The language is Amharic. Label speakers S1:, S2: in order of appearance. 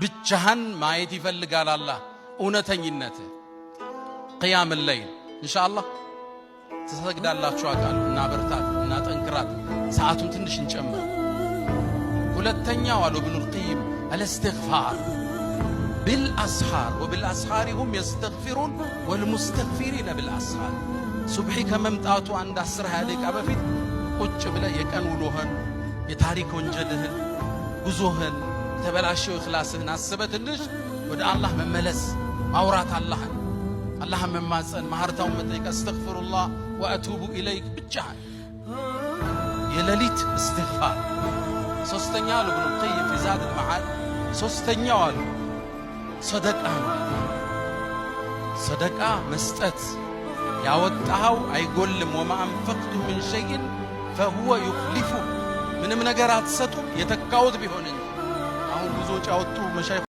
S1: ብቻህን ማየት ይፈልጋል አላህ እውነተኝነት። قيام الليل ኢንሻአላህ ትሰግዳላችሁ አውቃለሁ። እና በርታት እና ጠንክራት፣ ሰዓቱን ትንሽ እንጨምር። ሁለተኛው አሉ ኢብኑል ቀይም الاستغفار بالأسحار وبالأسحار هم يستغفرون والمستغفرين بالأسحار። ሱብሒ ከመምጣቱ አንድ 10 20 ደቂቃ በፊት ቁጭ ብለህ የቀን ውሎህን፣ የታሪክ ወንጀልህን፣ ጉዞህን፣ የተበላሸው እኽላስህን አስበህ ትንሽ ወደ አላህ መመለስ፣ ማውራት፣ አላህን አላህን መማፀን፣ ማህርታውን መጠየቅ፣ أستغفر الله وأتوب إليك፣ ብቻህን የሌሊት እስትግፋር። ሶስተኛ አሉ ኢብኑል ቀይም في زاد المعاد፣ ሶስተኛው አሉ ሰደቃ ነው። ሰደቃ መስጠት ያወጣኸው አይጎልም። وما أنفقتم من شيء فهو يخلفه። ምንም ነገር አትሰጡም የተካውት ቢሆን እንጂ። አሁን ብዙ ወጪ ያወጡ መሻይኾች